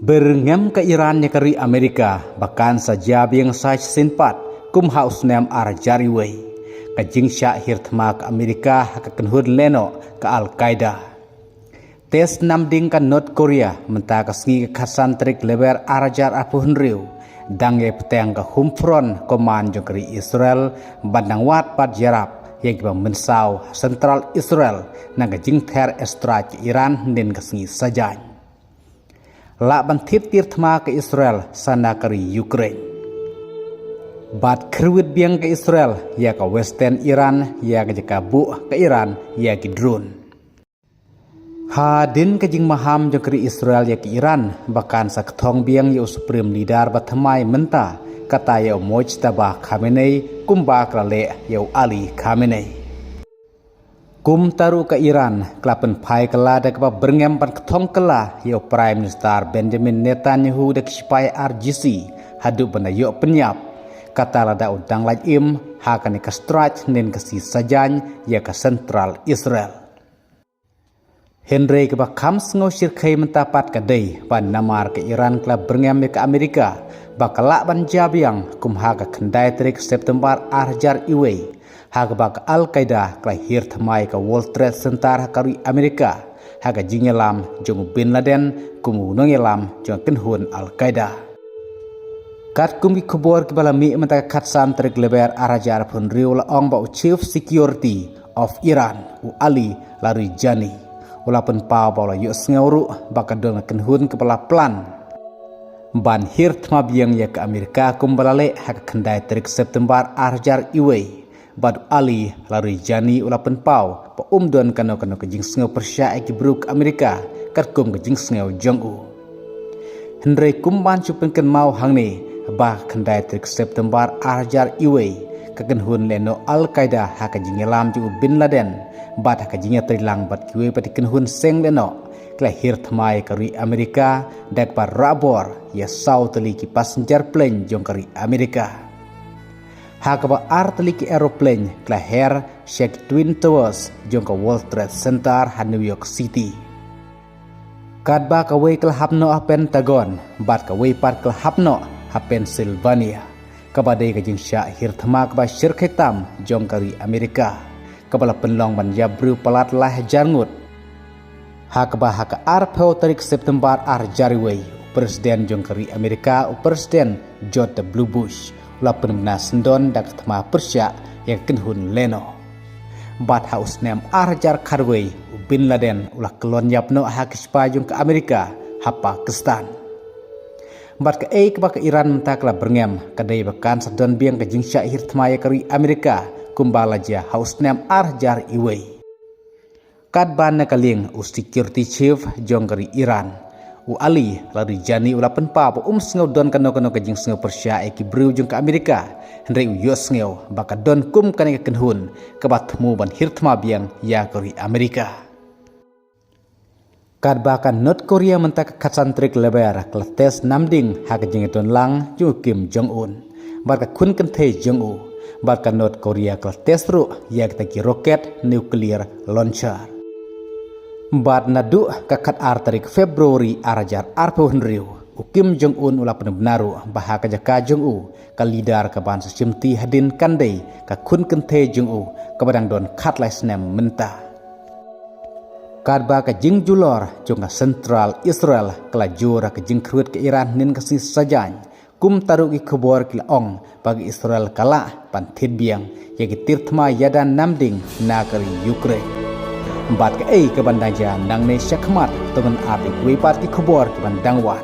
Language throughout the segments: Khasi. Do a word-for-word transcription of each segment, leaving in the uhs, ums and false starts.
Byrngem ka Iran ïa ka ri Amerika ba kan sa jia biang sa shisien pat kum ha u snem ar hajar wei. Ka jingshah hiar thma ka Amerika ha ka kynhun lehnoh ka Al Qaeda. Test namding ka North Korea mynta ka sngi ka khatsan tarik Lber ar hajar arphew hynriew, dang ïai bteng ka Home Front Command jong ka ri Israel, ban dang wad bad ïarap ïa kiba mynsaw ha Central Israel na ka jingther airstrike Iran hynnin ka sngi sajan. Lah ban thied tir thma ka Israel sa na ka ri Ukraine. Bad kyrwit biang ka Israel ïa ka Western Iran ïa ka jaka buh ka Iran ïa ki drone. Hadien ka jingmaham jong ka ri Israel ïa ka Iran ba kan sa kthong biang ïa u Supreme Leader ba thymmai mynta, kata ïa u Mojtaba Khamenei, kumba ka la leh ïa u Ali Khamenei. Kumta ruh ka Iran ka la pynphai kylla da kaba byrngem ban kthong kylla ïa u Prime Minister Benjamin Netanyahu da ki shipai R G C haduh ban da ïoh pynïap, kata lada u dang lait im ha kane ka strike hynnin ka sngi sajan ïa ka Central Israel. Hynrei kaba kham sngew shyrkhei mynta pat ka dei ba namar ka Iran ka la byrngem ïa ka Amerika ba ka lah ban jia biang kum ha ka khyndai tarik September ar hajar wei, ha kaba ka Al Qaeda ka la hiar thma ïa ka World Trade Center ha ka ri Amerika ha ka jingïalam jong u Bin Laden kum u nongïalam jong ka kynhun Al Qaeda. Katkum ki khubor kiba la mih mynta ka khatsan tarik Lber ar hajar arphew hynriew, la ong ba u Chief Security of Iran, u Ali Larijani, u la pynpaw ba u la ïohsngew ruh ba ka don ka kynhun kaba la plan ban hiar thma biang ïa ka Amerika kumba la leh ha ka khyndai tarik September ar hajar wei. Bad u Ali Larijani u la pynpaw ba um don kano kano ka jingsngew pyrshah ïa ki briew ka Amerika katkum ka jingsngew jong u. Hynrei kum ban shu pynkynmaw hangne ba ka khyndai tarik September ar hajar wei, ka kynhun lehnoh Al Qaeda ha ka jingïalam jong u Bin Laden bad ha ka jingïatreilang bad kiwei pat ki kynhun seng lehnoh, ka la hiar thma ïa ka ri Amerika da kaba rah bor ïa saw tylli ki passenger plane jong ka ri Amerika. Ha kaba ar tylli ki aeroplane ka la her sha ki Twin Towers jong ka World Trade Center ha New York City. Katba kawei ka la hap noh ha Pentagon bad kawei pat ka la hap noh ha Pennsylvania, kaba dei ka jingshah hiar thma kaba shyrkhei tam jong ka ri Amerika, kaba la pynlong ban ïap briew palat lai hajar ngut. Ha kaba ha ka arphew tarik September ar hajar wei, u President jong ka ri Amerika, u President George W Bush, u la pynbna syndon da ka thma pyrshah ïa ka kynhun lehnoh. Bad ha u snem ar hajar khatwei, u Bin Laden u la kyllon ïap noh ha ki shipai jong ka Amerika ha Pakistan. Bad kaei kaba ka Iran mynta ka la byrngem ka dei ba kan sa don biang ka jingshah hiar thma ïa ka ri Amerika kumba la jia ha u snem ar hajar wei. Katba na ka liang u Security Chief jong ka ri Iran, u Ali Larijani, u la pynpaw ba um sngew don kano kano ka jingsngew pyrshah ïa ki briew jong ka Amerika, hynrei u ïohsngew ba ka don kum kane ka kynhun kaba thmu ban hiar thma biang ïa ka ri Amerika. Katba ka North Korea mynta ka khatsan tarik Lber ka la test namding ha ka jingïadon lang jong u Kim Jong Un bad ka khun kynthei jong u, bad ka North Korea ka la test ruh ïa kita ki rocket nuclear launcher. Bad naduh ka khatar tarik February ar hajar arphew hynriew, u Kim Jong Un u la pynbna ruh ba ha ka jaka jong u ka leader ka ban sa shimti hadien kan dei ka khun kynthei jong u kaba dang don khatlai snem mynta. Katba ka jingjulor jong ka Central Israel ka la jur ha ka jingkyrwit ka Iran hynnin ka sngi sajan, kumta ruh ki khubor ki la ong ba ka Israel ka lah ban thied biang ïa ki tir thma ïada namding na ka ri Ukraine. Bad kaei kaban dang jia nangne shakhmat, to ngin ap ïa kiwei pat ki khubor kiban dang wan.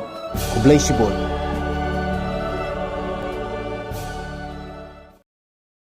Khublei shibun.